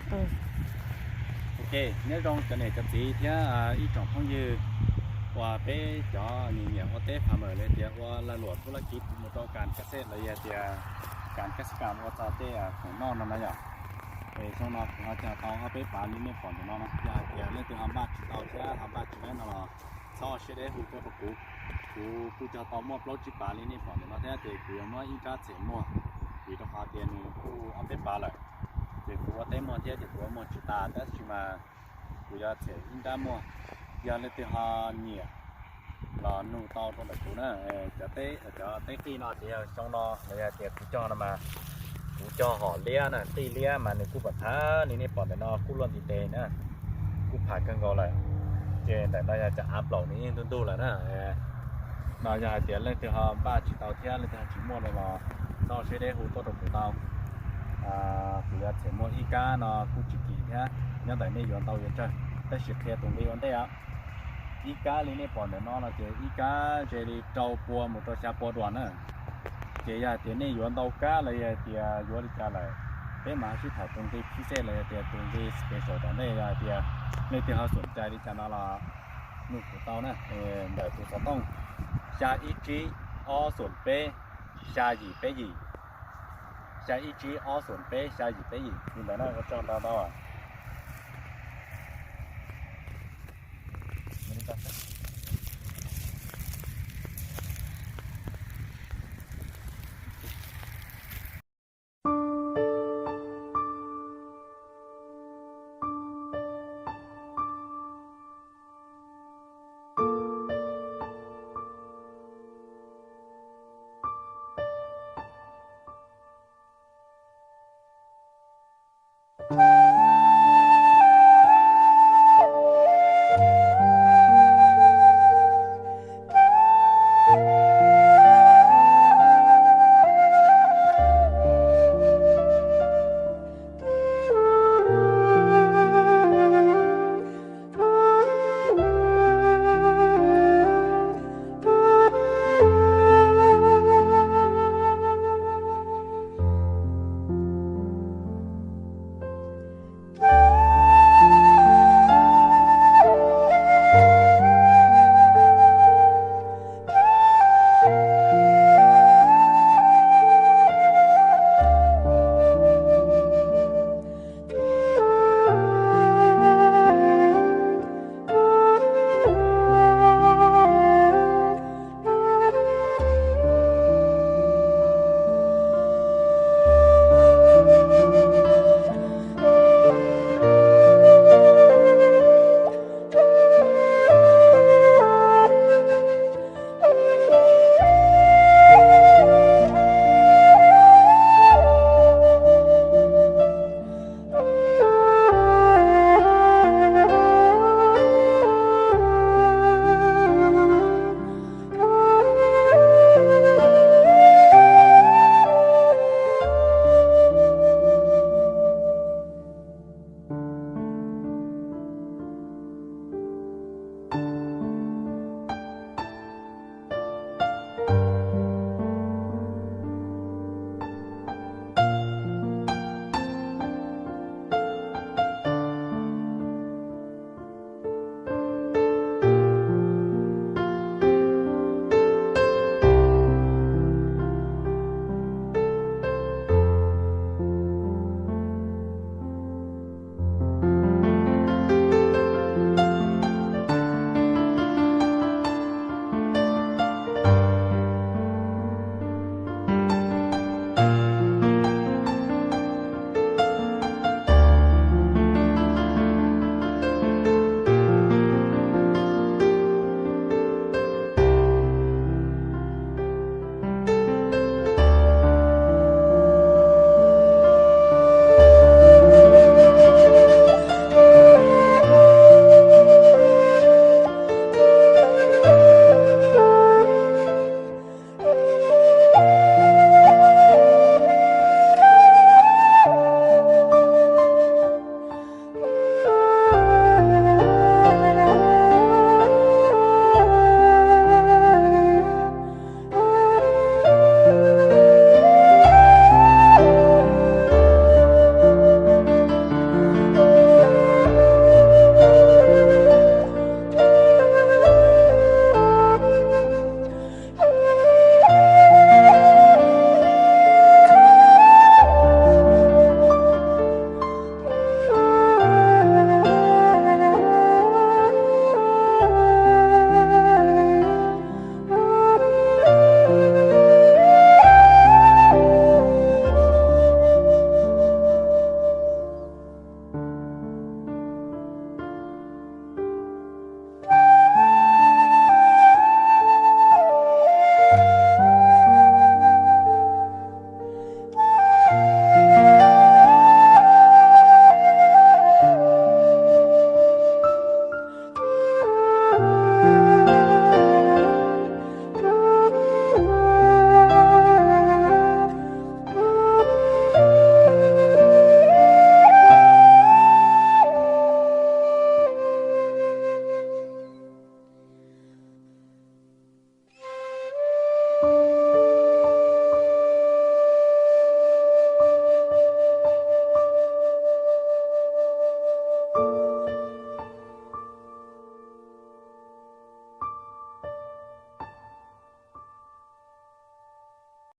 Ok, nyob zoo cov niam cov txiv thiab ib tsoom phooj ywg uas peb cov nyiam ua teb farmer los tias ua lag luam thub laj kiv mus rau kas kas xej los yog tias kas kas xej kam ua txog tej khoom noj no na yom. Es xyoo no kuv ho cog tau ob peb pav li nej pom ntawm no no, yog hais tias leej twg ho npaj tsis tau thiab ho npaj tsis laib no los txhob siab deb hu tuaj rau kuv. Kuv kuj cog tau muaj plaub tsib pav li nej pom ntawm no thiab ces kuv yuav muab ib kab txhem muag, vim rau qhov tias nws kuj ob peb pav lawm. Ces kuv ua teb muag thiab ces kuv ua muag tsis tas tab sis mas kuv yuav txhem ib nrab muag. Yog leej twg ho nyiam los nug tau rau ntawm kuv na. Cov teb, cov teb qij no ces yog xyoo no los yog tias kuv cog no mas kuv cog hom liab na, qij liab mas nws kuj pam phav li nej pom ntawm no kuj luaj ntiv tes na, kuj phav kawg nkaus lawm. Ces ntawm no yog cov av plaum nws yeej ntug ntug lawm na. No yog hais tias leej twg ho npaj tsis tau thiab leej twg ho tsis muaj no los txhob siab deb hu tuaj rau kuv tau. Kuv yuav txhem muag ib kab no kuj tsis kim thiab, nyob ntawm nej yuav ntau yuav tsawg, tab sis qhia tus nqi ua ntej os. Ib kab li nej pom ntawm no no ces ib kab ze li rau pua mus rau xya pua duas na. Ces yog hais tias nej yuav ntau kab los yog hais tias yuav li cas lawm, peb mam ho sib tham tus nqi phib xej los yog tias tus nqi special tom ntej. Yog hais tias leej twg ho xom cai li cas no los nug kuv tau na. Ntawm tus xov tooj xya ib tsib ob xoom peb xya yim peb yim, xya ib tsib ob xoom peb xya yim peb yim li ntawd na, ua tsaug ntau ntau.